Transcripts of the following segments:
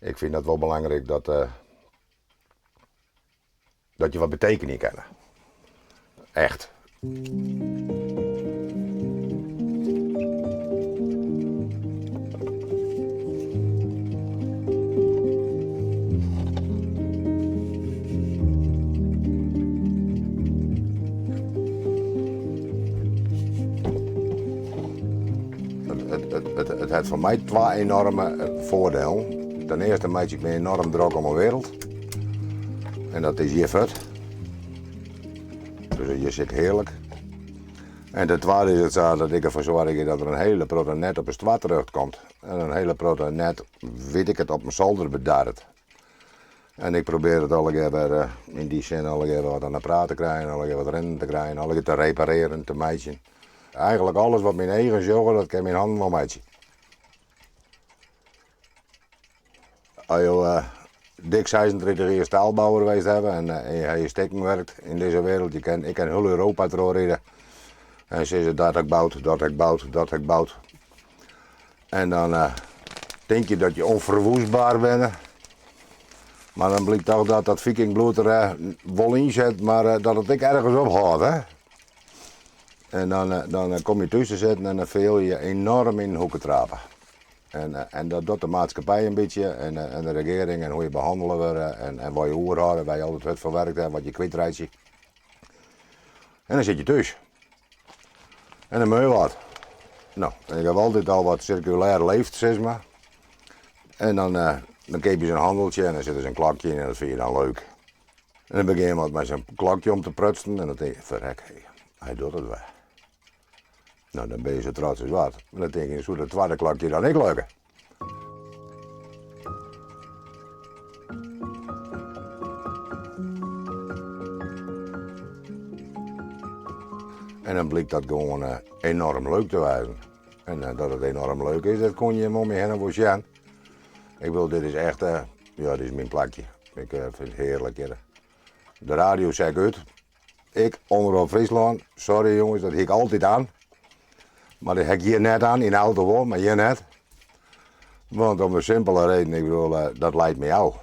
Ik fyn dat wol belangryk dat, dat je wat betekenje kinne. Echt. It hat foar my twa enoarme foardielen. Ten earste meitsje ik my enoarm drok om 'e wereld. En dat is hjir fuort. Dus hjir sit ik hearlik. En ten twadde is it sa dat ik derfoar soargje dat der in hiele protte net op 'e stoart terjocht komt. En in hiele protte net, wit ik it, op in solder bedarret. En ik probearje it allegear wer yn dy sin allegear wat oan 'e praat te krijen, allegear wat rinnen te krijen, allegear te reparearjen, te meitsjen. Eigenlik alles wat myn eagen sjogge, dat kin myn hannen wol meitsje. As jo dik 36 jier staalbouwer west hawwe en je ha je stikken werkt yn dizze wereld, je kin, ik kin hiel Europa trochride en sizze dat ha ik boud, dat ha ik boud, dat ha ik boud. En dan tink je dat je onverwoestbaar binne. Mar dan blykt toch dat dat vikingbloed der wol yn sit, mar dat it ek ergens ophâldt. Hè? En dan, dan kom je thús te sitten en dan fiel je je enorm yn in hoeke trape. En, en dat docht de maatskippij in bytsje en, en de regearing en hoe je behannele wurde en, en wat je oerhâlde, wêr je altyd hurd foar werkt en wat je kwytreitsje. En dan sit je thús. En dan moat je wat. No, ik haw altyd al wat sirkulêr leefd, sis mar. En dan, dan keapje je sa'n hanneltsje en dan sit der sa'n klokje yn en dat fine je dan leuk. En dan begjin je wat mei sa'n klokje om te prutsen en dan tink je, ferrek, hy docht it wer. No, dan binne je sa trots as wat. Mar dan tink je, soe dat twadde klokje dan ek lukke? En dan blykt dat gewoan eh, enorm leuk te wêzen. En eh, dat it enorm leuk is, dat kon je om my hinne wol sjen. Ik bedoel, dit is echt, eh, ja, dit is myn plakje. Ik fyn it hearlik hjir. De radio set ik út. Ik, Omrop Fryslân, sorry jonges, dat hie ik altyd oan. Mar dat ha ik hjir net oan, yn de auto wol, mar hjir net. Want om de simpele reden, ik bedoel, eh, dat leit my ôf.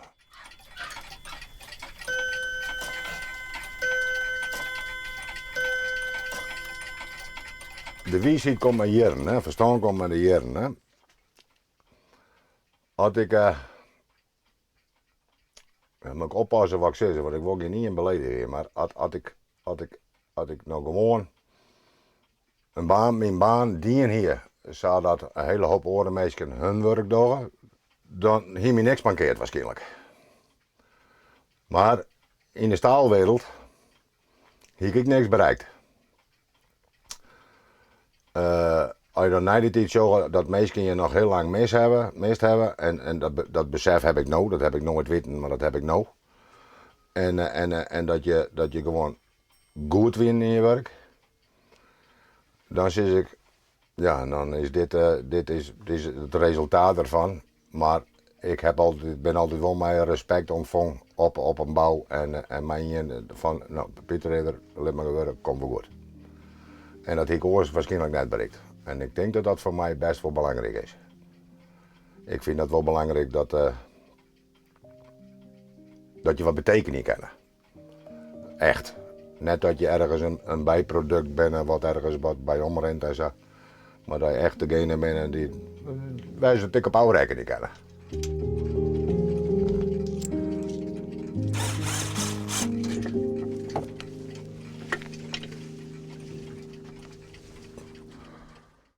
De wiisheid komt mei jierren, hè? Ferstân komt mei de jierren. Hè? As ik eh, Dan moat ik oppasse wat ik sis, want ik wol gjinien beledigje, mar as, as ik, as ik, as ik no gewoan in baan, myn baan dien hie, sadat in hiele hoop oare minsken hun wurk dogge, dan hie my niks mankeard waarskynlik. Mar yn de staalwereld hie ik ek niks bereikt. As je dan nei dy tiid sjogge dat minsken je noch hiel lang mis hawwe, mist hawwe, en, en dat, dat besef haw ik no, dat haw ik noait witten, mar dat haw ik no. En, en, en dat je, dat je gewoan goed wienen yn je wurk, dan sis ik, ja, dan is dit, dit is, dit is it resultaat derfan. Mar ik heb altyd, bin altyd wol mei respekt ûntfongen op, op in bou en, en mei ien fan, no, Pieter Ridder, lit mar gewurde, komt wol goed. En dat hie ik oars waarskynlik net berikt. En ik tink dat dat foar my bêst wol belangryk is. Ik fyn dat wol belangryk dat, uh, dat je wat betekenje kinne. Echt. Net dat je ergens in, in byprodukt binne wat ergens wat by omrint en sa. Mar dat je echt degene binne dy't wy se tik op ôfrekkenje kinne.